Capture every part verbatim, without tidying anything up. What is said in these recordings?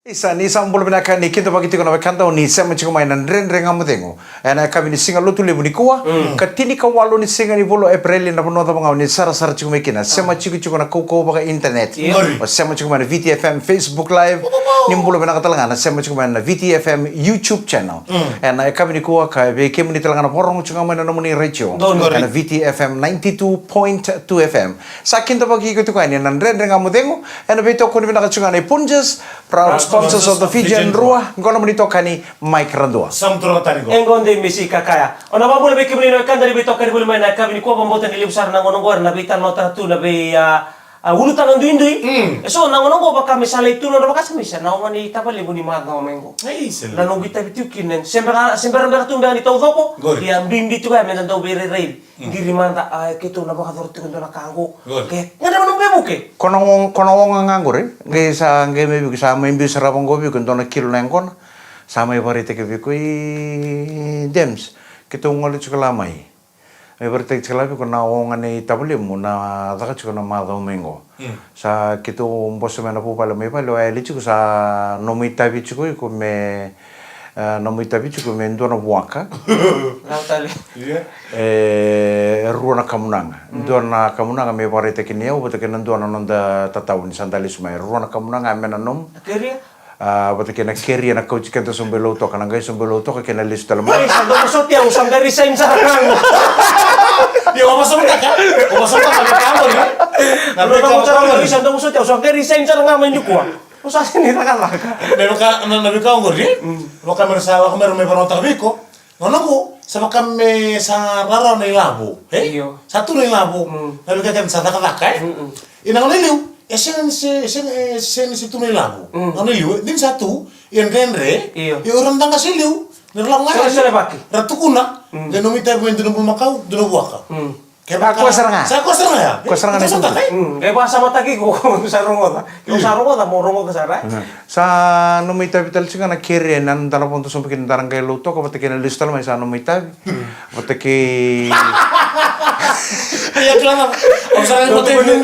Isa, ni sa bula vinaka, ni kidavaki tiko na wekada, o ni sema tiko mai na Dredre Ga Mo Cegu. Ena yakavi ni Siga Lotulevu nikua, ka tinikawalu ni siga ni vula o Epereli, na vanua cava ga o ni sarasara tiko mai kina. Sema tiko tiko na kaukauwa vaka-internet. Io. O sema tiko mai na V T F M Facebook Live. Ni bula vinaka tale ga na sema tiko mai na V T F M YouTube channel. Ena yakavi nikua, ka vei kemuni tale ga na vakarorogo tiko ga mai na nomuni retio. Ena V T F M ninety-two point two F M. Sa kidavaki iko tiko yani na Dredre Ga Mo Cegu, ena veitokoni vinaka tiko ga nei Punjas, proud sponsors of the Fijian Drua, qo na nomuni itokani Mike Radua. Sa mutura tani qo. E qo dei Mesi Kakaya. O na vakabula vei kemuni na wekada ni veitokani voli mai na yakavi nikua, vakabauta ni levu sara na gauna qori na veitalanoataka tu na vei, a, a, ulutaga duidui. E so na gauna qo vaka me sa lai tu na nodra vakasama, isa, na oga ni tavalevu ni macawa mai qo. Na noqu itavi tiko kina, se bera, se bera beka tu beka ni taucoko. Ia bibi tiko ya me da dau veirairaici. Qiri mada, a, keitou na vakacoro tiko e dua na ka qo. Ke gadreva na veivuke. Ko na o-, ko na oga ga qori, qai sa, qai mai vei iko, sa mai biu sara vaqo vei iko e dua na kilo na yaqona. Sa mai vakaraitaki vei iko, i Dems, keitou gole tiko la mai. Mai vakaraitaki tiko la vei iko na oga nei tavalemu na caka tiko na macawa mai qo. Sa keitou bose mai na vuvale mai vale, o yali tiko sa nomu itavi tiko iko me, e, nomu itavi tiko me dua na vuaka. E, rua na kamunaga. Dua na kamunaga me vakaraitaki ni au vata kei na dua na noda tatawa ni sa da lesu mai. Rua na kamunaga me na nomu. A, vata kei na keria na kauti keda sobu i Lautoka, na qai sobu i Lautoka kei na lesu tale mai. Sa dau vosoti au, sa qai resign sara ga. Io, o vosotaka, o vosotaka na ka qori. Na ka qori. Sa dau vosoti au, sa qai resign sara ga mai nikua. O sa sega ni cakacaka. Me vaka na, na veika qori. Vaka me ra sa, vaka me ra mai varautaka vei iko. Gauna qo sa vaka me sa rarawa na ilavo, e? Io. Sa tu na ilavo. Na veika kece sa cakacaka, e? Ia na gauna i liu e sega ni se, e sega, e sega ni se tu na ilavo. Gauna i liu, e, dina sa tu, ia Dredre. Io. Ia o ira na daqasa i liu, ni ra lako ga yani, ra tukuna. Qai nomu itavi me dua na bulumakau, dua na vuaka. Kevaka koya sara ga. Sa koya sara ga ya. Koya sara ga na itavi. Qai vakasamataki iko, sa rogoca. Io. Sa rogoca, mo rogoca sara. Sa nomu itavi tale tiko ga na keria na da na vodo sobu kina, da na qai Lautoka vata kei na lesu tale mai, sa nomu itavi. Vata kei. Ia, kila na. Au sa raica vata kei.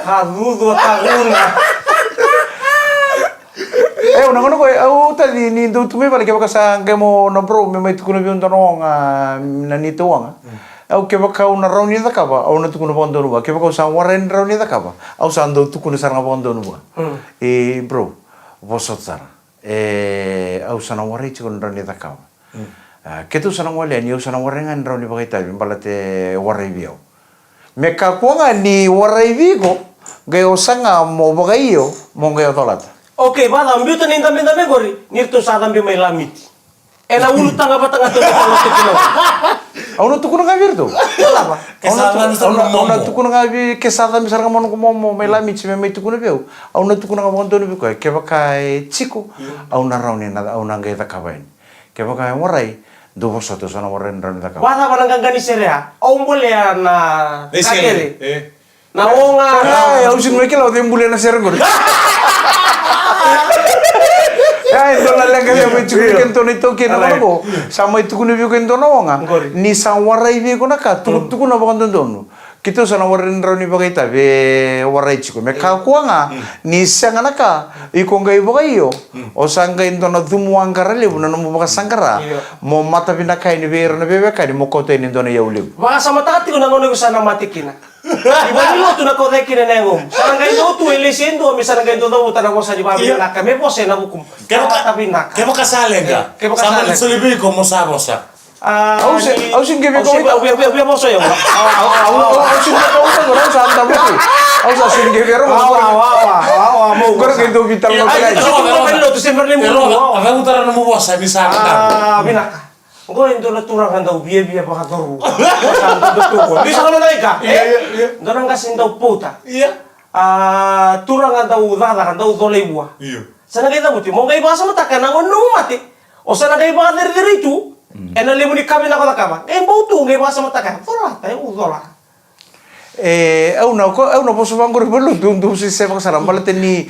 Ka cucu a taguna. E, au na gauna qo, au taci ni dau tu mai vale, kevaka sa qai mo na bro me mai tukuna vei au dua na oga, na neitou oga. Au kevaka au na rawa ni cakava, au na tukuna vakadonu vua. Kevaka au sa warai ni rawa ni cakava, au sa dau tukuna sara ga vakadonu vua. E, bro, vosota sara. E, au sa na warai tiko ni rawa ni cakava. A, keitou sa na gole yani, au sa na warai ga ni rawa ni vakaitavi, baleta e warai vei au. Me kakua ga ni warai vei iko, qai o saga mo vakaio, mo qai o colata. Okei, vacava, biuta na idabedabe qori, ni ratou sa cabe mai Lamiti. Ena ulutaga vata ga tou na talo tiko na. Au na tukuna ga vei iratou. Cava? Au na tu-, au na, au na tukuna ga vei, ke sa cabe sara ga mo noqu momo mai Lamiti me mai tukuna vei au. Au na tukuna ga vakadonu vei koya, kevaka e tiko, au na rawa ni na, au na qai cakava yani. Kevaka e warai, dou vosota, au sa na warai ni rawa ni cakava. Vacava na qaqa ni sere ya? Au bolea na ka kece. Na oga. Ai, au sega ni kila o cei bulia na sere qori. Ai, dua na leqa levu e tukuni kina tou na iTaukei na gauna qo. Sa mai tukuni vei iko e dua na oga. Ni sa warai vei iko na ka, tukutukuna vakadodonu. Keitou sa na warai ni rawa ni vakaitavi, e warai tiko. Me kakua ga ni sega na ka, iko qai vakaio, o sa qai dua na cumu aqara levu na nomu vakasaqara. Mo mata vinaka yani vei ira na veiwekani, mo kauta yani e dua na iyau levu. Vakasamataka tiko na gauna iko sa na mate kina. Ni valenilotu na kauta kina na yagomu. Sa na qai dua tu e lesi e dua, me sa na qai dua cavuta na vosa ni vakavinaka. Me vosa ena vukumu. Kevaka, kevaka sa leqa. Kevaka sa leqa. Sa mani soli vei iko mo sa vosa. Au se, au se qai via, au se qai via vosa au. Au, au, au se qai via vosa au, au sa dau vosa. Au sa se qai via rogo. Au, au, au, au, au, mo. Qori qai dau vita lo. Ai, tu se mani mo. Au, au, au, au, au, au, vinaka. Qo e dua na turaga dau viavia vakacuru. Sa dau tu qo. Ni sa na manaika. Ia, ia, ia. Dua na qase dau pouta. Ia. A, turaga dau cakacaka, dau colei vua. Ia. Sa na qai cavuti, mo qai vakasamataka na gauna nomu mate. O sa na qai vakacerecerei tu. Ena levu ni ka vinaka o cakava. Qai bau tu, qai vakasamataka. Colata, e, au cola. E, au na, au na vosa vaqori vale, dou, dou se, se vakasala, baleta ni,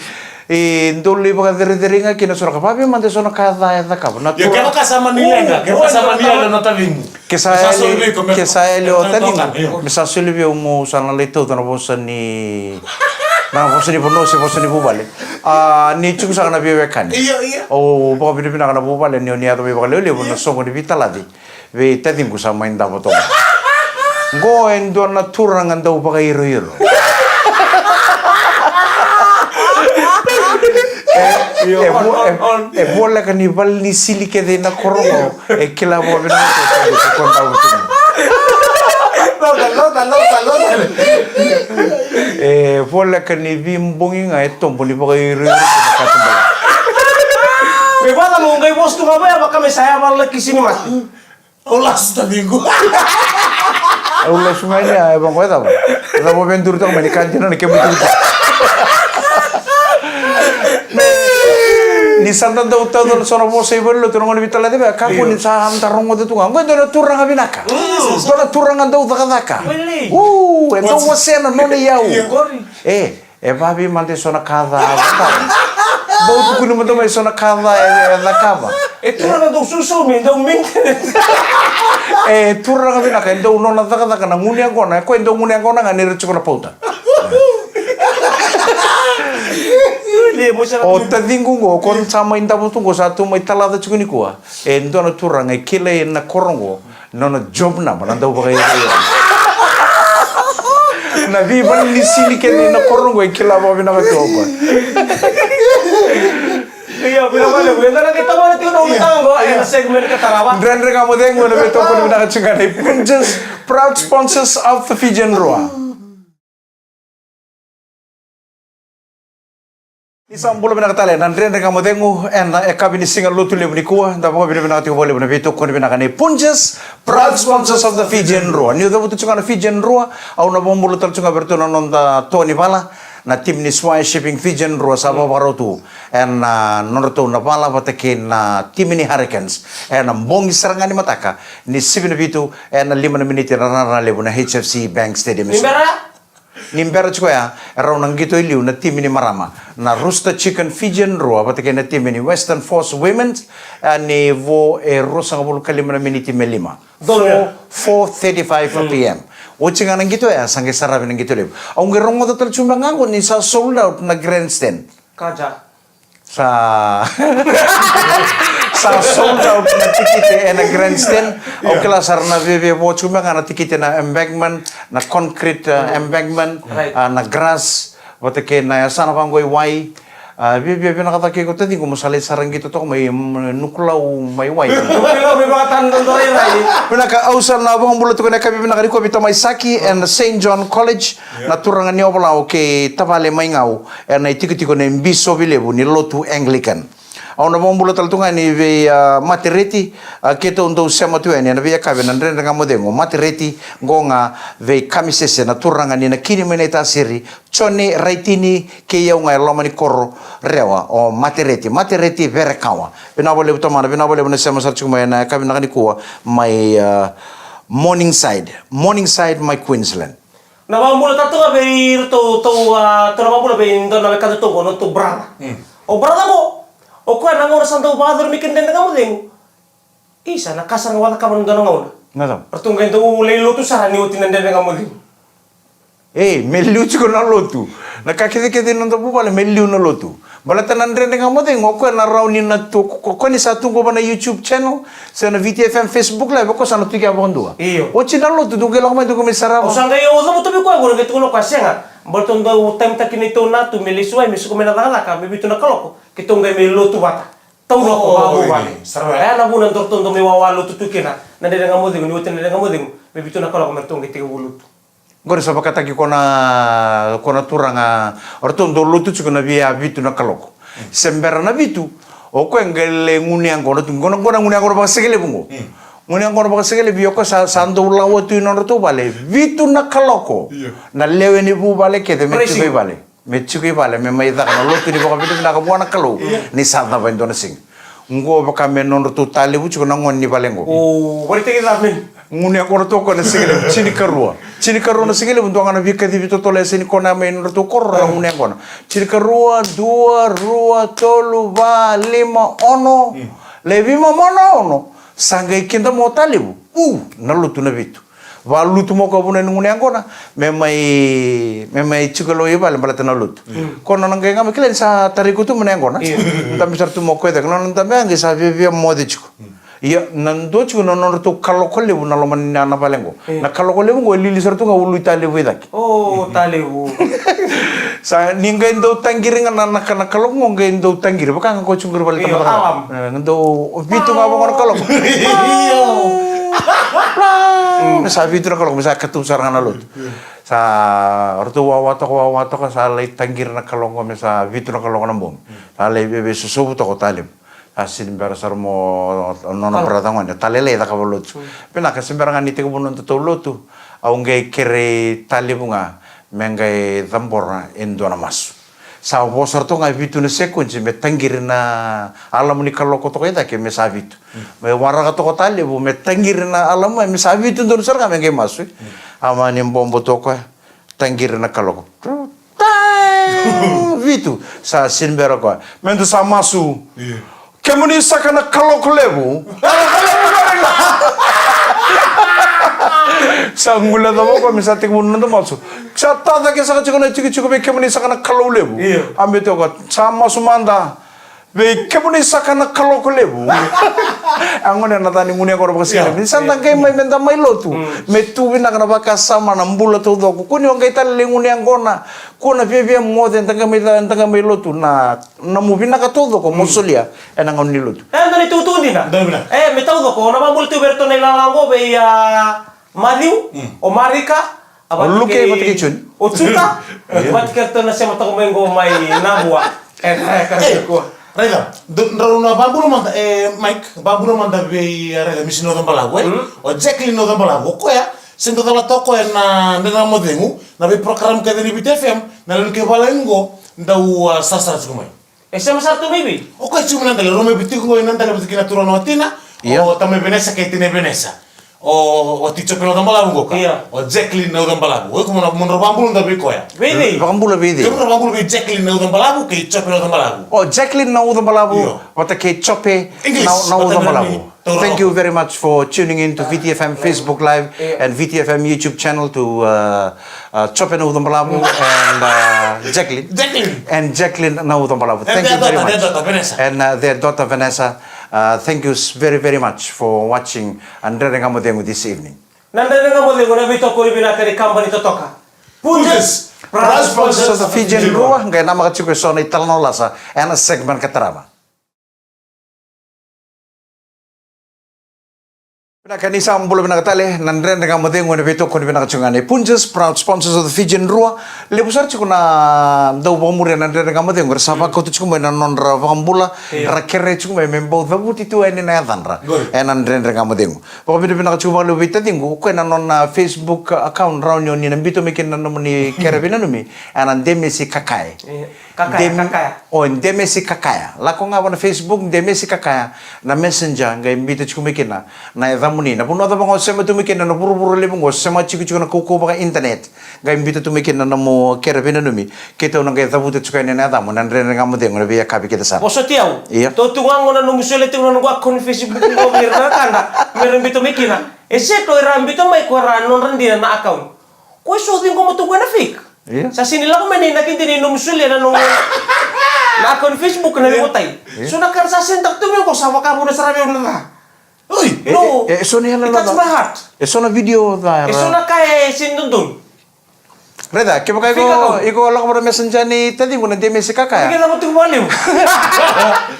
e, dou lai vakacerecerei ga kina so na ka, vavia mada e so na ka ca e cakava. Na tura. Ia, kevaka sa mani leqa, kevaka sa mani leqa na tacimu. Ke sa yali, ke sa yali o tacimu. Me sa soli vei au mo sa na lai tauca na vosa ni Na vosa ni vanua se vosa ni vuvale. A, ni tiko saka na veiwekani. Io, io. Au vakavinavinaka na vuvale ni oni yaco mai vakalevulevu na soqo ni veitalaci vei taciqu sa mai davo toka. Qo e dua na turaga dau vakairoiro. E, e, vo-, e, e voleka ni vale ni sili kece ina koro qo. E kila vakavinaka tu, tu, tu, tu, tu, tu. Loca, loca, loca, loca. E voleka ni veibogi ga e tobo ni vakairoiro na katuba. Me vaka mo qai vosa tu ga vaya vaka me sa yavala na kisi ni mate. Au lasu taciqu. Au lasu ga ni a e vaqo e cava. E cava veiduritaka mai ni ka dina na kemu tukutuku. Ni sa da dau tauca na so na vosa i valenilotu na gauna ni veitalaci vaya, kakua ni sa da rogoca tu ga. Qo e dua na turaga vinaka. Mm. Dua na turaga dau cakacaka. Really? U, e dau wasea na nona iyau. Io. E, e vavi mada e so na ka ca e cakava. Bau tukuni mada mai e so na ka ca e, e cakava. E turaga dau susu me dau maintenance. E turaga vinaka, e dau nona cakacaka na gunu yaqona, e koya e dau gunu yaqona ga ni ra tiko na pauta. O taciqu qo, ko sa mai davo tu qo, sa tu mai talaca tiko nikua. E dua na turaga e kilai na koro qo, nona job number, na dau vakayauyau. Na veivale ni sili kece na koro qo e kila vakavinaka tu o koya. Io, vina vale, vina na keta vale tu na ulutaga qo, e na segment ka tarava. Dredre Ga Mo Cegu, na veitokoni vinaka tiko ga nei Punjas, proud sponsors of the Fijian Drua. Ni sa bula vinaka tale na Dredre Ga Mo Cegu ena yakavi ni siga Lotulevu nikua. Da vakavinavinaka tiko vakalevu na veitokoni vinaka nei Punjas, proud sponsors of the Fijian Drua. Niu cavuta tiko ga na Fijian Drua, au na vakabula tale tiko ga vei iratou na noda toa ni vala, na timi ni Swire Shipping Fijian Drua sa vakavakarau tu ena, a, nodratou na vala vata kei na timi ni Hurricanes ena bogi sara ga ni mataka ni sivi na vitu ena lima na miniti na rarama levu na H F C Bank Stadium. Ni bera? Ni bera tiko ya, e rau na qito i liu na timi ni marama na Rooster Chicken Fijian Drua vata kei na timi ni Western Force Women's, a, ni vo e ruasagavulu ka lima na miniti me lima. Four, four thirty-five p m. Oti ga na qito ya, sa qai saravi na qito levu. Au qai rogoca tale tiko beka ga qo ni sa sold out na grandstand. Kaja. Sa, sa sold out na tikiti ena grandstand. Au kila sa ra na viavia vo tiko beka ga na tikiti na embankment, na concrete, a, embankment, a, na grass, vata kei na yasana vaqo i wai. A, viavia vinaka cake iko taciqu mo sa lai sara qito toka mai, mm, Nukulau mai wai. Nukulau mai vakatana dodorairai. Vinaka, au sa na vakabula tiko na yakavi vinaka nikua vei tamai Saki ena Saint John College. Na turaga ni Ovalau kei tavale mai Gau, ena itikotiko ni bisovi levu ni lotu Anglican. Au na vakabula tale tu ga yani vei, a, Matereti, a, keitou dau sema tu yani ena veiyakavi na Dredre Ga Mo Cegu, Matereti, qo ga vei Kamisese na turaga ni Nakini mai Naitasiri, Jone Raitini, kei au ga e loma ni koro Rewa, o Matereti, Matereti Verekawa. Vinaka vakalevu tamana, vinaka vakalevu na sema sara tiko mai ena yakavi vinaka nikua mai, a, Morningside, Morningside mai Queensland. Na vakabula tale tu ga vei iratou, tou, a, tou na vakabula vei dua na wekadatou qo, na tou brother. Mm. O brother qo, o koya na gauna sa dau vakayacori mai kina Dredre Ga Mo Cegu. Isa, na ka sa qai vakacakava na dua na gauna. Na cava? Ratou qai dau lai lotu sara ni oti na Dredre Ga Mo Cegu. Ei, me liu tiko na lotu. Na ka kecekece ni noda vuvale, me liu na lotu. Baleta na Dredre Ga Mo Cegu, o koya na rawa ni na tu, ko, ko, koya ni sa tu qo va na YouTube channel, se na V T F M Facebook Live, o koya sa na tu kea vakadua. Io. Oti na lotu, dou qai lako mai, dou qai mai sarava. Au sa qai, au cavuta vei koya, au qai tukuna o koya, sega. Baleta dau timetaki neitou na tu, me lesu wai, me suka mai na cakacaka, me vitu na kaloko, keitou qai mai lotu vata. Taucoko, oh, vakavuvale. Io. Sarava. E, na vuna dou ratou dau mai wawa lotu tu kina, na Dredre Ga Mo Cegu, ni oti na Dredre Ga Mo Cegu, me vitu na kaloko, me ratou qai tekivu lotu. Qori sa vakataki ko na, ko na turaga, o ratou dau lotu tiko na via vitu na kaloko. Mm. Se bera na vitu, o koya qai lai gunu yaqona tu, qo na, qo na gunu yaqona vakasigalevu qo. Mm. Gunu yaqona vakasigalevu, o koya sa, sa dau lawa tu i nodratou vale, vitu na kaloko. Io. Na lewe ni vuvale kece, me tiko i vale. Me tiko i vale, me mai caka na lotu ni vakavinavinaka vua na Kalou, io, ni sa cava e dua na siga. Qo vaka me nodratou ta levu tiko na gone ni vale qo. O, varitaki ca, man. Gunu yaqona tu o koya na siga levu, tinikarua. Tinikarua na siga levu, dua ga na veikacivi totolo e sega ni kona mai nodratou koro na gunu yaqona. Tinikarua, dua, rua, tolu, va, lima, ono. Mm. Levi mamona ono. Sa qai kida mo ta levu. U, na lotu na vitu. Valutu mo koya vuna ni gunu yaqona me mai, me mai tiko lo i vale baleta na lotu. Ko nona qai ga mai kila ni sa tara iko tu mai na yaqona. Dabe sara tu mo koya cake, nona dabe ga qai sa viavia moce tiko. Ia na dua tiko na nodratou kaloko levu na loma ni na vale qo. Na kaloko levu qo e lili sara tu ga ulu i Talevu i cake. O Talevu. Sa ni qai dau taqiri ga na, na, na kaloko qo qai dau taqiri vaka ga ko tiko qori vale tamata ga. Dau vitu ga vaqo na kaloko. Me sa vitu na kaloko me sa katubu sara ga na lotu. Sa ratou wawa toka, wawa toka, sa lai taqiri na kaloko me sa vitu na kaloko na bogi. Sa lai vevei sosovu toka o Talevu. Sa sini bera sara mo nona brother gone, Talele, cakava lotu. Vinaka, se bera ga ni tekivu nodatou lotu, au qai kerei Talevu ga me qai cabora e dua na masu. Sa vo sara toka ga e vitu na sekunsi me taqiri na alamu ni kaloko toka i cake me sa vitu. Me waraka toka o Talevu me taqiri na alamu me sa vitu donu sara ga me qai masu. A mani bobo toka, taqiri na kaloko. Vitu. Sa sini bera koya me da sa masu. Kemuni saka na kaloko levu. Sa gule cava koya me sa tekivu na noda masu. Sa tacake saka tiko na tikotiko vei kemuni saka na kalou levu. A me toka sa masu mada. Vei kemuni saka na kaloko levu. A gone na ca ni gunu yaqona vakasikila me sa da qai mai me da mai lotu. Me tu vinaka na vakasama na bula taucoko. Kua ni o qai tale lai gunu yaqona. Kua na viavia moce, da qai mai ca, da qai mai lotu. Na, na mu vinaka taucoko mo solia ena gauna ni lotu. E dua na itukutuku dina. E me taucoko na vakabula tu vei iratou na ilala qo vei a Maciu, o Marika, a Luke, vata kei Joni, o Juta. Vata kei iratou na sema toka mai qo mai Nabua. E, e, ka kua. Raica, drau na vakabula mada, e, Mike, vakabula mada vei, e, raica, misi na uca balavu, e? O Jacqueline na uca balavu, o koya se dau cala toka o koya na Dredre Ga Mo Cegu, na vei program kece ni Viti F M, na lewe ni kaivalagi qo dau, a, sarasara tiko mai. E sema sara tu mai vei? O koya tiko mai na dela, rau mai Viti tiko qo i na dela vata kei na turaga na watina, o tamai Venesa kei tinai Venesa. O, o Ticope na uca balavu qo ka. O Jacqueline na uca balavu. O iko mo na, mo na vakabula mada vei koya. Vei cei? Vakabula vei cei? Iko mo na vakabula vei Jacqueline na uca balavu kei Cope na uca balavu. O Jacqueline na uca balavu vata kei Cope na, na uca balavu. Thank you very much for tuning in to Viti F M Facebook Live and Viti F M YouTube channel to, uh, uh, Cope na uca balavu and, uh, Jacqueline. Jacqueline. And Jacqueline na uca balavu. Thank you very much. And their daughter, Vanessa. And, uh, their daughter Vanessa. Uh, thank you s-, very, very much for watching a Dredre Ga Mo Cegu this evening. Na Dredre Ga Mo Cegu na veitokoni vinaka ni kabani totoka Punjas, proud sponsors of the Fijian Drua. Qai namaka tiko e so na italanoa lasa ena segment ka tarava. Vinaka, ni sa bula vinaka tale na Dredre Ga Mo Cegu ena veitokoni vinaka tiko ga nei Punjas, proud sponsors of the Fijian Drua. Levu sara tiko na dau vakamuria na Dredre Ga Mo Cegu, era sa vakauta tiko mai na nodra vakabula, ra kerea tiko mai me bau cavuti tu yani na yacadra ena Dredre Ga Mo Cegu. Vakavinavinaka tiko vakalevu vei taciqu, o koya na nona Facebook account, rawa ni o ni na biuta mai kina na nomuni kere veinanumi, ena Demesi Kakae. Kakaya, Kakaya. O Demesi Kakaya. Lako ga va na Facebook, Demesi Kakaya, na Messenger, qai biuta tiko mai kina na yacamuni. Na vanua cava ga o sema tu mai kina na vuravura levu qo, o sema tiko tiko na kaukauwa vaka internet. Qai biuta tu mai kina na nomu kere veinanumi, keitou na qai cavuta tiko yani na yacamu ena Dredre Ga Mo Cegu ena veiyakavi kece sara. Vosoti au. Ia. Tou tu ga qo na nomu solia tiko na noqu account Facebook qo vei ira na wekada me ra biuta mai kina. E se tou ira biuta mai ko ira nodra dina na account. Ko e so ciqoma tu qo ena fake. Ia. Sa sini lako mai na inaki dina ni nomu solia na nomu na account Facebook na veivotai. Ia. So na ka ra sa senditaka tu vei au qo sa vakavuna sara vei au na ca. Oi, e, e so na yala ca. It touch my heart. E so na video ca. E so na ka e sini dodonu. Raica, kevaka iko, iko lako vata Messenger ni taciqu na Demesi Kakaya. Iko lako tu valevu.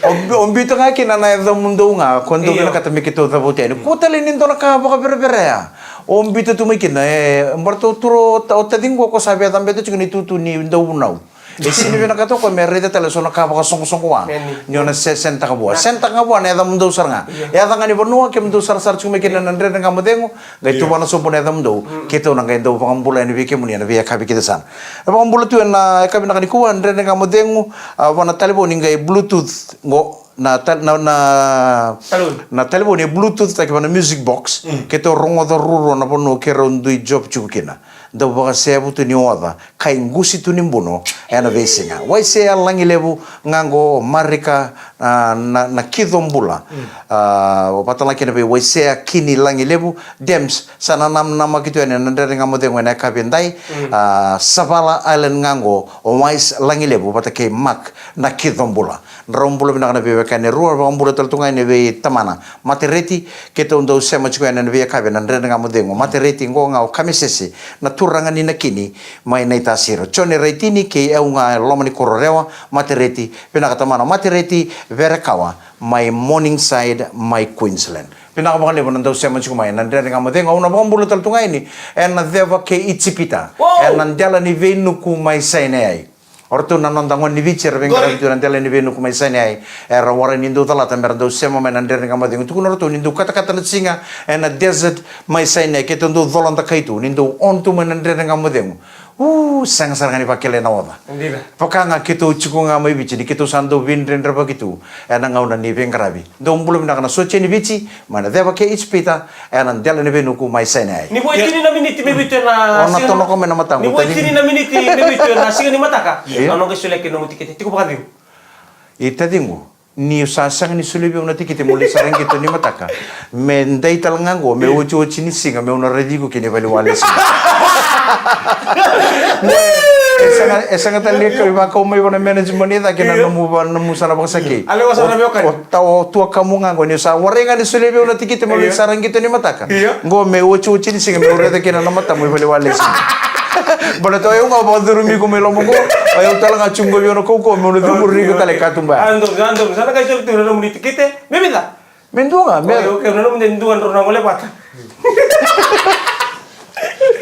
O, o biuta ga kina na yacamudou ga, ko dou vinakata me keitou cavuta yani. Kua tale ni dua na ka vakavereverea. O biuta tu mai kina, e, baratou turo, o taciqu ko sa via cabeta tiko ni tutu ni dauvunau. E sini vinakata o koya me raica tale so na ka vakasoqosoqo wa. Ni o na se, senditaka vua. Senditaka ga vua na yacamudou sara ga. Ia. Yaca ga ni vanua, kemudou sarasara tiko mai kina na Dredre Ga Mo Cegu. Qai tuvana sobu na yacamudou, keitou na qai dau vakabula yani vei kemuni ena veiyakavi kece sara. E vakabula tu ena yakavi vinaka nikua, Dredre Ga Mo Cegu, a, vua na talevoni qai Bluetooth, qo, na tal-, na, na, na talevoni e Bluetooth taki vua na music box, keitou rogoca ruarua na vanua keirau dui job tiko kina. Dau vakasevutu ni oca, kai qusi tu ni buno ena veisiga. Waisea Lagilevu ga qo, Marika, a, na, na Kico Bula. A, vata la kina vei Waisea Kini Lagilevu, Dems, sa na nam-, namaki tu yani ena Dredre Ga Mo Cegu ena yakavi edai. A, Savala Island ga qo, o Wise Lagilevu vata kei Mark na Kico Bula. Drau bula vinaka na veiwekani e rua, vakabula tale tu ga yani vei tamana Matereti, keitou dau sema tiko yani ena veiyakavi ena Dredre Ga Mo Cegu. Matereti qo ga o Kamisese, na turaga ni Nakini, mai Naitasiri. Jone Raitini kei au ga e loma ni koro Rewa, Matereti, vinaka tamana Matereti Verekawa, mai Morningside, mai Queensland. Vinaka vakalevu na dau sema tiko mai ena Dredre Ga Mo Cegu, au na vakabula tale tu ga yani ena ceva kei Ijipita, ena dela ni veinuku mai Saineai. O ratou na noda gone ni Viti era veiqaravi tu ena dela ni veinuku mai Saineai. Era warai ni dau calata mera dau sema mai na Dredre Ga Mo Cegu. Tukuna o ratou ni dau katakata na siga ena desert mai Saineai, keitou dau cola dakai tu, ni dau on tu mai na Dredre Ga Mo Cegu. U, sega sara ga ni vakilai na oca. Vaka ga keitou tiko ga mai Viti, ni keitou sa dau veidredrevaki tu ena gauna ni veiqaravi. Dou bula vinaka na sotia ni Viti, mai na ceva kei Ijipita, ena dela ni veinuku mai Saineai. Ni vo e tini na miniti me vitu ena siga ni mataka. Ni vo e tini na miniti me vitu ena siga ni mataka. Io. Au na qai solia kina nomu tikite. Tiko vakacegu. I taciqu, ni sa sega ni solia vei au na tikite meu lai sara qito ni mataka. Me dai tale ga qo, me otioti ni siga, meu na raici iko kina i vale ni wale siga. E sega, e sega tale ni vakau mai vua na management ni cake na nomu va-, nomu sa na vakasakei. Alewa sa na veiwekani. O tau o tuakamu ga qo, ni sa warai ga ni solia vei au na tikite meu lai sara qito ni mataka. Io. Qo me otioti ni siga meu raica kina na matamu i vale ni wale siga. Baleta o yau ga vakacurumi iko mai loma qo. O yau tale ga tiko qo vei au na kaukauwa meu na cumuri iko tale i katuba ya. Ando, ando, sa na qai solia tu na nomuni tikite. Me vica? Me dua ga, me. Io, okay, na nomuni dua drau na gole vata.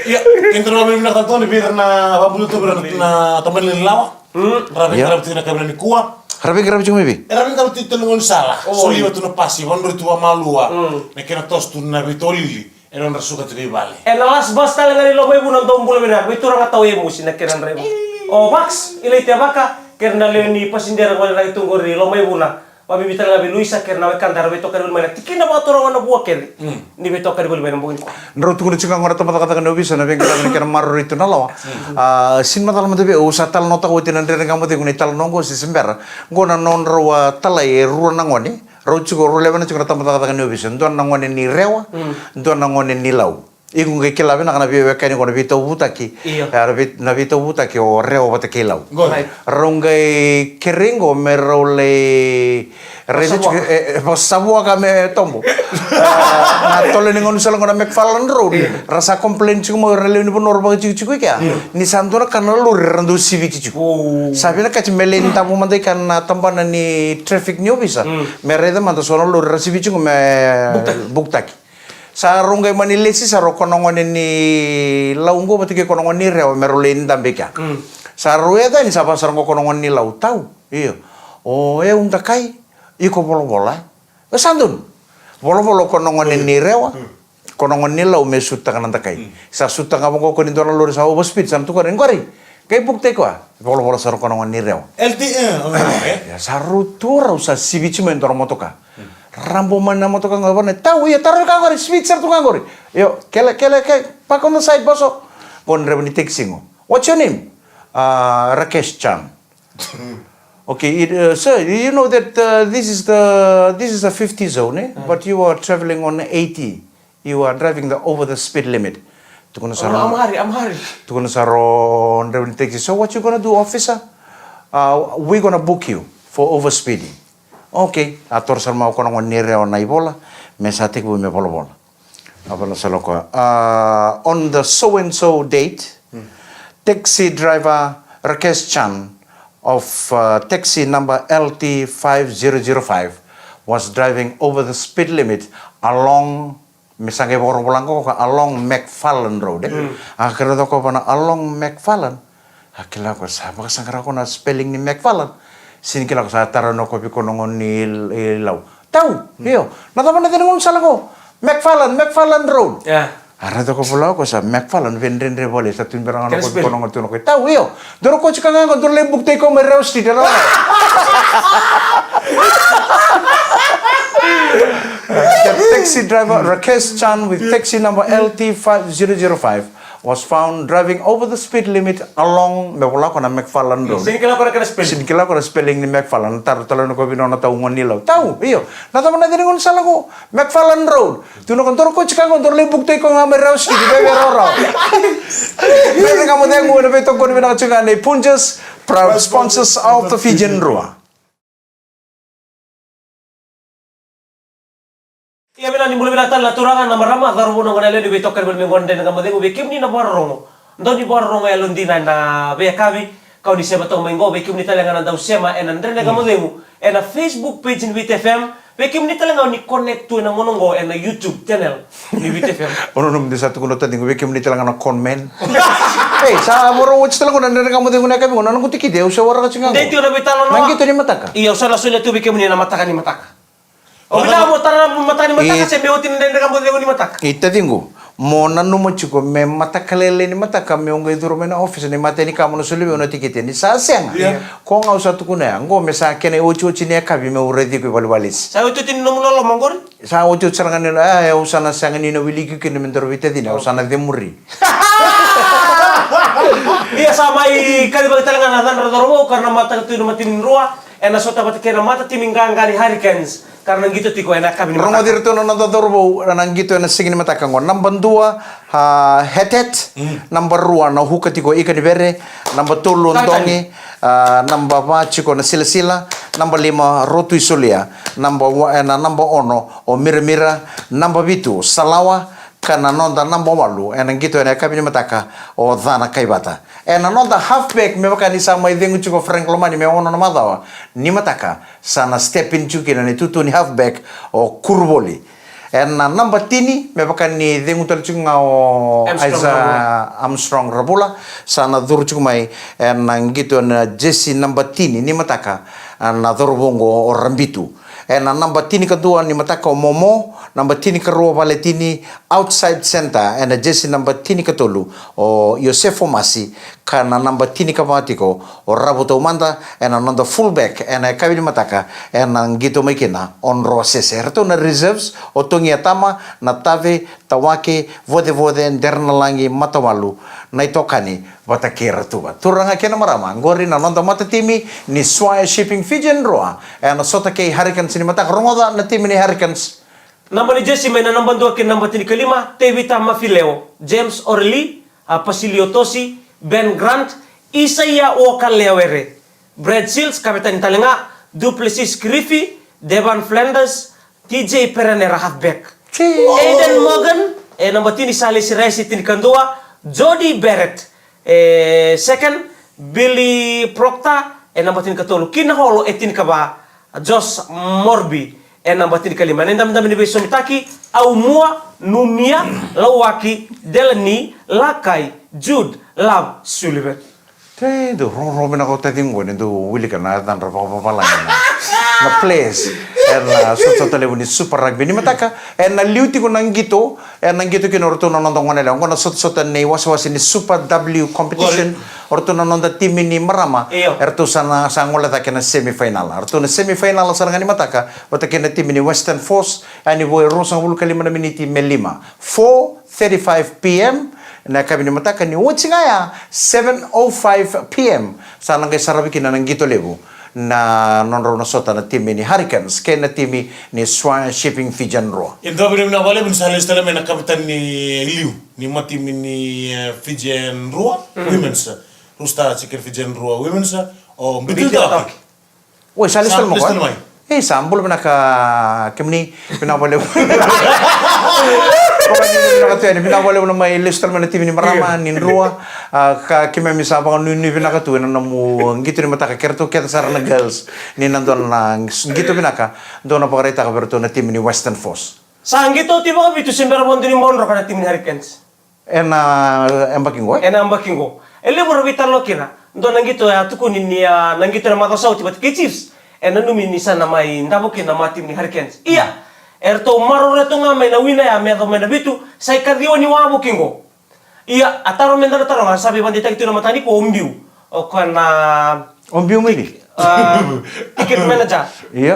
Ia, kedaru vakavinavinaka tale tu vei ira na vakabula tu vei ira na tabana ni lawa. Ra veiqaravi tiko na yakavi nikua. Ra veiqaravi tiko mai vei? Era veiqaravi tiko tale na gaunisala. Soli vata tu na pasi, vakadroi tu vakamalua. Na kena toso tu na veitolili. E nodra suka tiko i vale. Ena last bus tale ga ni Lomaivuna, dou bula vinaka. Vei turaga tau e musi na kena draiva. O Vax, i lai tevaka, kei ira na lewe ni pasinera gole na i tu qori Lomaivuna. Vabibi tale ga vei Luisa kei ira na wekada era veitokani voli mai na tikina vakaturaga na vua kece. Ni veitokani voli mai na bogi nikua. Drau tukuna tiko ga qo na tabacakacaka ni ovisa na veiqaravi na kena maroroi tu na lawa. A, sini macala mada vei au, au sa talanoataka oti na Dredre Ga Mo Cegu na italanoa qo se se bera. Qo na nodrau a talai e rua na gone. Rau tiko, rau lewena tiko na tabacakacaka ni ovisa. Dua na gone ni Rewa, dua na gone ni Lau. Iko qai kila vinaka na veiwekani qo na veitauvutaki. Io. E, na vei-, na veitauvutaki o Rewa vata kei Lau. Qori. Rau qai kerei qo me rau lai raica tiko, e, e, vakasavua ka me tobo. E, na tolo ni gaunisala qo na McFarlane Road. Io. Ra sa complain tiko mai o ira na lewe ni vanua ra vakatikotiko i kea. Io. Ni sa dua na ka na lori ra dau siviti tiko. Sa vinakati me lai davo mada i kea na tabana ni traffic ni ovisa. Me raica mada so na lori ra siviti tiko me buktaki. Sa rau qai mani lesi sara o koya na gone ni Lau qo vata kei koya na gone ni Rewa me rau lai dabe i kea. Sa rau yaco yani sa vaka sara qo koya na gone ni Lau, tau. Io. O yau dakai, iko volavola. E sa donu. Volavola o koya na gone ni Rewa. Koya na gone ni Lau me sutaka na dakai. Sa sutaka vaqo koya ni dua na lori sa overspeed, sa na tukuna qori. Qai buktaki koya. Volavola sara o koya na gone ni Rewa. L T A, okay. Ia, sa rau tu rau sa siviti mai e dua na motoka. Rabo mai na motoka ga vana, tau, ia, tara vei ka qori, speed sara tu ga qori. Io, kele, kele, kele, park on the side, boso. Qo na draiva ni taxi qo. What's your name? Uh, Rakesh Chan. Okay, it, uh, sir, you know that, uh, this is the, this is the fifty zone, eh? But you are traveling on eighty. You are driving the, over the speed limit. Tukuna sara. Oh, I'm hurry, I'm hurry. Tukuna sara o draiva ni taxi. So what you gonna do, officer? Uh, we gonna book you for overspeeding. Okay. A toro sara mai o koya na gone ni Rewa na ivola me sa tekivu me volavola. A vola sara o koya, uh, on the so and so date, taxi driver Rakesh Chan of, uh, taxi number L T five zero zero five was driving over the speed limit along, me sa qai vakarau vola qo, along McFarlane Road, eh? A kila o koya vana along McFarlane. A kila o koya sa vakasaqara o koya na spelling ni McFarlane. Sini kila o koya sa tara o koya vei koya na gone ni Lau. Tau, io. Na cava na cava na gaunisala qo? McFarlane, McFarlane Road. A raica o koya vola o koya sa McFarlane, veidredre vale, sa tu bera ga na koya vei koya na gone tu na koya. Tau, io. Dua na koya tiko ga qo, dua na lai buktaki koya mai Rewa Street, e rawa. The taxi driver, Rakesh Chan with taxi number L T five zero zero five. was found driving over the speed limit along, me vola ko na McFarlane Road. Sini kila ko na kena spelling. Sini kila ko na spelling ni McFarlane. Na taro tale na ko vino na tau ngoni lau. Tau, io. Na tama na dini ngoni sala ko McFarlane Road. Tu na ko doro ko Chicago, doro le buk tei ko nga me rau ski, be be rau rau. Be be nga mo dengu, na be to ko ni vina Chicago, nei Punjas, proud sponsors of the Fijian Drua. Ia, vinaka ni bula vinaka tale na turaga, na marama, cauravou, na gone yalewa ni veitokani vale mai qo na Dredre Ga Mo Cegu. Vei kemuni na vakarorogo, dau ni vakarorogo yalodina ena veiyakavi, kau ni sema toka mai qo. Vei kemuni tale ga na dau sema ena Dredre Ga Mo Cegu ena Facebook page ni Viti F M. Vei kemuni tale ga ni connect tu ena gauna qo ena YouTube channel ni Viti F M. Ono nomu de sa tukuna o taciqu, vei kemuni tale ga na con man. Ei, sa voro watch tale qo na Dredre Ga Mo Cegu na yakavi qo, na noqu tikite au se waraka tiko ga qo. Dei tiko na veitalanoa. Na qito ni mataka. Ia, au sa na solia tu vei kemuni na mataka ni mataka. O vinaka mo tara na mataka ni mataka, se me oti na Dredre Ga Mo Cegu ni mataka. I taciqu, mo nanuma tiko me mataka lailai ni mataka, meu qai curu mai na office ni mata ni ka mo na soli vei au na tikite ni sa sega. Ia. Ko ga au sa tukuna ya qo me sa kena iotioti ni yakavi meu raici iko i valenivalenilotu. Sa iotioti ni nomu loloma qori? Sa iotioti sara ga ni, e, au sa na sega ni na wiliki kina me daru veitacini, au sa na cemuri. Ia, sa mai kacivaki tale ga na cadra cauravou ka ra na mataka tu ena matanidrua. Ena sota vata kei na matatimi qaqa ni Hurricanes, ka ra na qito tiko ena yakavi ni mataka. Rogoci iratou na noda cauravou na qito ena siga ni mataka qo. Naba dua, a, Het Het. Naba rua na Huka tiko Ikanivere. Naba tolu Dogi. A, naba va tiko na Silasila. Naba lima Rotu i Solia. Naba wa-, ena naba ono o Miramira. Naba vitu Salawa. Ka na noda naba walu ena qito ena yakavi ni mataka o Cana Kaivata. Ena noda halfback, me vaka ni sa mai cegu tiko o Frank Lomani me ono na macawa ni mataka, sa na step in tiko kina na itutu ni halfback o Kuruvoli. Ena naba tini, me vaka ni cegu tale tiko ga o Isaiah Armstrong Ravula, sa na curu tiko mai ena qito ena jesi naba tini ni mataka na cauravou qo o Rabitu. Ena naba tinikadua ni mataka o Momo, naba tinikarua Valetini, outside centre, ena jesi naba tinikatolu o Iosefo Masi, ka na naba tinikava tiko o Ravo Taumada, ena noda fullback ena yakavi ni mataka, ena qito mai kina o Droa Sese. Eratou na reserves o Togi Atama, Natavi, Tawake, Vocevoce, Deranalagi, Matawalu, na itokani vata kei Ratuva. Turaga kei na marama, qori na noda matatimi ni Swire Shipping Fijian Drua ena sota kei Hurricanes ni mataka. Rogoca na timi ni Hurricanes. Naba ni jesi mai na naba dua ki na naba tinikalima: Tevita Mafileo, James Orelli, a, Pasilio Tosi, Ben Grant, Isaia Walker Leawere, Brad Shields, kavetani tale ga, Duplessis Kirifi, Devan Flanders, T J Perenera, halfback. Aiden Morgan, e naba tini, Salesi Raisi, tinikadua, Jody Barrett, e second, Billy Proctor, e naba tinikatolu, Kina Holo, e tinikava, Josh Morby, e naba tinikalima. Ena idabedabe ni veisosomitaki, Aumua, Numia, Lauaki, Delani, Lakai, Jude, Love, Sullivan. Te dau rorogo vinaka o taciqu ni dau wilika na yacadra vakavavalagi na, na players ena sotasota levu ni Super Rugby ni mataka. Ena liu tiko na qito, ena qito kina o ratou na noda gone yalewa qo na sotasota nei wasewase ni Super W competition. O ratou na noda timi ni marama, eratou sa na, sa gole cake na semi final. Eratou na semi final sara ga ni mataka vata kei na timi ni Western Force, yani vo e ruasagavulu ka lima na miniti me lima. Four thirty-five p.m. na yakavi ni mataka ni oti ga ya, seven oh five p.m. sa na qai saravi kina na qito levu na nodrau na sota na timi ni Hurricanes kei na timi ni Swire Shipping Fijian Drua. E dua vinavinaka vakalevu ni sa lesu tale mai na kavetani ni liu ni matimi ni, e, Fijian Drua Women's, Rooster Chicken Fijian Drua Women's, o Bitu Tawaki. Oi, sa lesu tale mai. Ei, sa bula vinaka kemuni, vinaka vakalevu. Vinaka tu yani, vinaka vakalevu na mai lesu tale mai na timi ni marama ni Drua. A, ka keimami sa vakanuinui vinaka tu ena nomu qito ni mataka, keratou kece sara na girls, ni na dua na qito vinaka dou na vakaraitaka vei iratou na timi ni Western Force. Sa qito oti vakavitu se bera vakadua ni bau droka na timi ni Hurricanes. Ena yabaki qo, e? Ena yabaki qo. E levu era veitalanoa kina. Dua na qito e a tukuni ni a na qito ena macawa sa oti vata kei Chiefs. E nanumi ni sa na mai davo kina na matimi ni Hurricanes. Ia, eratou maroroya tu ga mai na wina ya me yaco mai na vitu, sa ikaciwa ni wavoki qo. Ia, a taro meda na taroga, sa veivakadeitaki tu na mataka nikua o Biu. O koya na O Biu Maili, a, ticket manager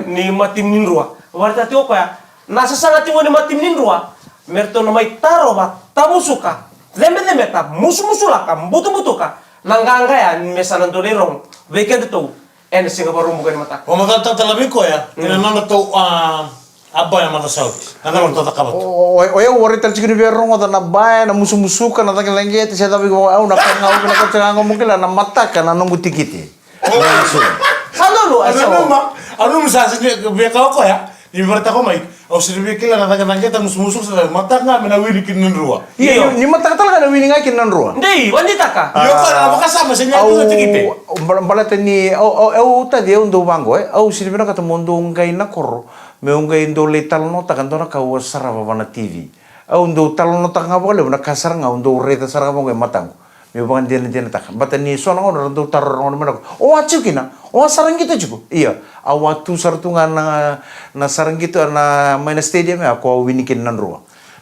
ni matimi ni Drua. Vakaraitaka tiko o koya na sasaga tiko ni matimi ni Drua me ratou na mai tarova, tamusuka Cebecebeta, musumusulaka, butubutuka na qaqa ya me sa na dua na irogo vei kedatou ena siga Vakaraubuka ni mataka. O macala talatala vei koya ena nodratou a baya matasauti. Na cava ratou cakava tu? O, o, o yau warai tale tiko ni via rogoca na baya, na musumusuka, na cagicagita se cava. Au na ka ga au vinakata ga mo kila na mataka na noqu tikite. Sa donu, a sa. Au nanuma, au nanuma sa sega ni via kaya o koya ni vakaraitaka mai. Au sega ni via kila na cagicagita, musumusuka, sa mataka ga me na wini kina na drua. Io, ni mataka tale ga na wini ga kina na drua. Dei, vaditaka. Io, koya na vakasama se ni au na tikite. Baleta ni au, au, au taci au dau vaqo, e. Au sega ni vinakata mo dou qai na koro. Meu qai dou lai talanoataka dua na ka au a sarava vana T V. Au dau talanoataka ga vakalevu na ka sara ga au dau raica sara ga vaqo e mataqu. Meu vakadinadinataka. Baleta ni so na gauna ra dau taro, ra gauna me na ko, o a tiko kina, o a sara qito tiko. Ia, au a tu sara tu ga na, na sara qito na mai na stadium ya, ko au wini kina na drua.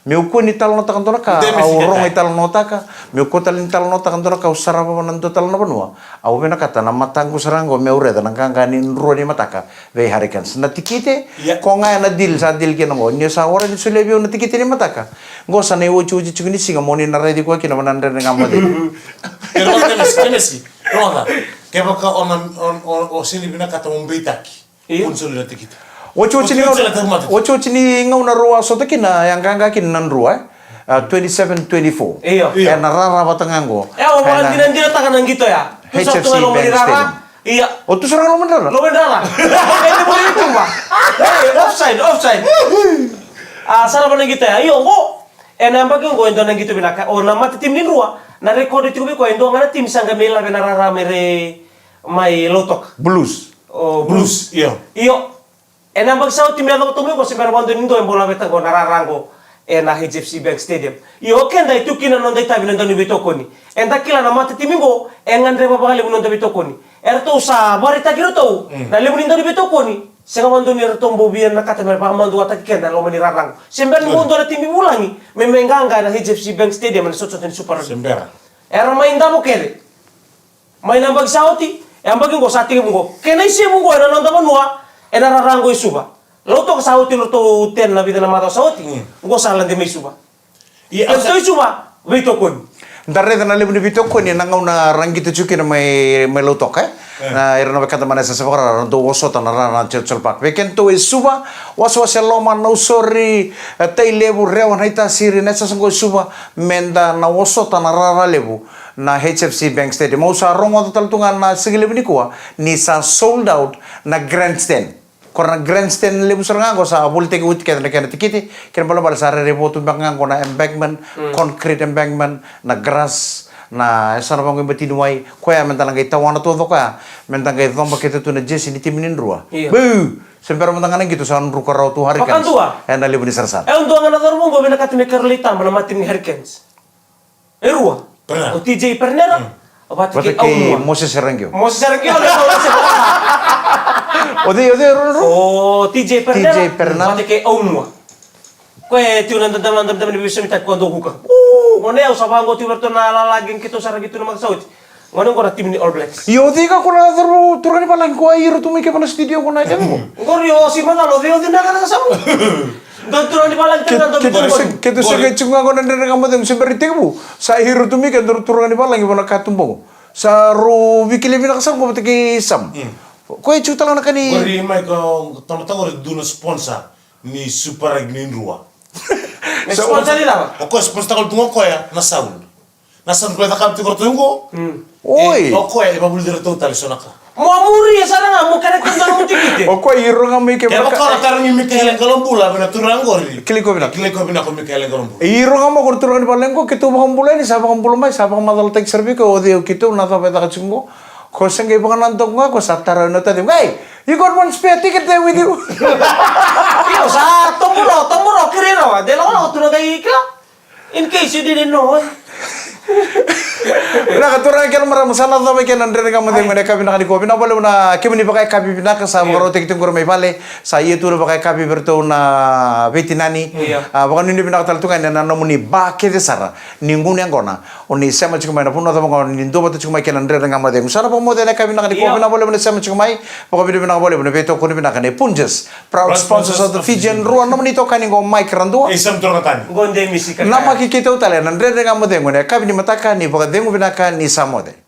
Meu kua ni talanoataka dua na ka au rogo i talanoataka. Meu kua tale ni talanoataka dua na ka au sarava vana dua tale na vanua. Au vinakata na mataqu sara ga qo meu raica na qaqa ni drua ni mataka vei Hurricanes. Na tikite, ko ga ena deal, sa deal kina qo. Ni sa warai ni solia vei au na tikite ni mataka, qo sa na iotioti tiko ni siga mo ni na raici koya kina vana Dredre Ga Mo Cegu. Kevaka, Kemesi, Kemesi, rogoca. Kevaka o na, o, o, o sega ni vinakata mo beitaki. Io. Otioti ni gauna, otioti ni gauna rau a sota kina, ya qaqa kina na drua, e? A, twenty-seven twenty-four. Io. Io. Ena rara vata ga qo. E, o vakadinadinataka na qito ya. H F C Bank Stadium. Ia. O tu sara ga loma ni rara. Loma ni rara. E, ni vuli tuba. E, offside, offside. A, sara vana qito ya. Io, qo. Ena yabaki qo e dua na qito vinaka. O na mata timi ni drua. Na record tiko vei koya e dua ga na timi sa qai mai lave na rara mai re mai Lautoka. Blues. O, Blues, io. Io. Ena yabaki sa oti me yacova tu mai qo se bera vakadua ni dua e bau laveta qo na rara qo ena H F C Bank Stadium. Io, o keda e tu kina na noda itavi na dau ni veitokoni. Eda kila na mata timi qo e gadreva vakalevu na noda veitokoni. Eratou sa vakaraitaki iratou na levu ni dau ni veitokoni. Sega vakadua ni ratou bau via na kata me vakamaduataki keda e loma ni rara qo. Se bera ni qo dua na timi vulagi me mai qaqa ena H F C Bank Stadium ena sotasota ni Super Rugby. Se bera. Era mai davo kece. Mai na yabaki sa oti, e yabaki qo sa tekivu qo. Kena isevu qo ena noda vanua, ena rara qo i Suva. Lautoka sa oti ratou ten na vica na macawa sa oti, qo sa lade mai Suva. Ia, eratou i Suva, veitokoni. Da raica na levu ni veitokoni ena gauna ra qito tiko kina mai, mai Lautoka, e? Na ira na wekada mai na yasayasa vakarara, ra dau osota na rara na Churchill Park. Vei kedatou e Suva, wasewase, Loma, Nausori, e, Tailevu, Rewa, Naitasiri, na yasayasa qo e Suva, meda na osota na rara levu. Na H F C Bank Stadium. Au sa rogoca tale tu ga na siga levu nikua ni sa sold out na grandstand. Ko na grandstand levu sara ga qo sa volitaki oti kece na kena tikiti, kena balebale sa rairai vo tu beka ga qo na embankment, concrete embankment, na grass, na yasana vaqo i Batiniwai, koya meda na qai tawana taucoko ya, meda qai coba kece tu na jersey ni timi ni Drua. Io. Buu! Se bera mada ga na qito sa druka rawa tu Hurricanes. Vakadua. Ena levu ni sarasara. E dua ga na cauravou qo vinakata me keirau lai taba na mata timi ni Hurricanes. E rua. Pernera. O T J Pernera. Vata kei Aumua. Moses Ragio. Moses Ragio, le Moses. O cei, o cei, rua, rua? O T J Pernera. T J Pernera. Vata kei Aumua. Koya e tiko na dama, dama, dama ni veisomitaki ko Dokuka. Uu, gone au sa vaqo tiko vei ratou na lala qe keitou sa raica tu na macawa sa oti. Gone qo na timi ni All Blacks. Io, o cei ka ko na cauravou turaga ni valagi ko a hiro tu mai keva na studio ko na keva qo. Qori o si macala o cei o cei na ka na samu. Dua turaga ni valagi tale ga dua. Keitou se, keitou se qai tiko ga qo na Dredre Ga Mo Cegu se bera ni tekivu. Sa hiro tu mai keitou turaga ni valagi vua na katuba qo. Sa rau veikilai vinaka sara qo vata kei Sam. Ko e tiko tale ga na ka ni. Qori mai ko tamata qori dua na sponsor ni Super Rugby ni Drua. Na sponsor ni cava? O koya sponsor taka tu ga o koya na sound. Na sound koya e cakava tiko ratou qo. Oi. O koya e vavulici ratou tale so na ka. Mo a muria sara ga mo kere keda na mutikite. O koya hiro ga mai keva na ka. Kevaka o na tarogi Mikaele Qalobula vei na turaga qori. Kilai koya vinaka. Kilai koya vinaka o Mikaele Qalobula. E hiro ga mai ko na turaga ni vale qo, keitou vakabula yani, sa vakabula mai, sa vakamacalataki sara vei koya o cei o keitou, na cava e caka tiko qo. Ko se qai vakanadaku ga, ko sa tara na taci. Hey, you got one spare ticket there with you? Io, sa toboro, toboro, kerei rawa. De lakolako tu na qai kila. In case you didn't know, eh. Vinaka turaga kei na marama, sa na cava kei na Dredre Ga Mo Cegu ena yakavi vinaka nikua. Vinaka vakalevu na kemuni vakayakavi vinaka, sa vakarautaki tiko qori mai vale. Sa ia tu na vakayakavi vei iratou na veitinani. Io. A, vakanuinui vinaka tale tu ga ena nomuni ba kece sara ni gunu yaqona. O ni sema tiko mai na vanua cava ga o ni duavata tiko mai kei na Dredre Ga Mo Cegu. Sa na vakamoce ena yakavi vinaka nikua. Io. Vinaka vakalevu na sema tiko mai. Vakanuinui vinaka vakalevu na veitokoni vinaka nei Punjas. Proud sponsors of the Fijian Drua. Nomuni itokani qo Mike Radua. Isa Mtoro Natani. Qo Demi Sika. Namaki keitou tale ena Dredre Ga Mo Cegu ena yakavi ni mataka. Ni vakacegu vinaka, ni sa moce.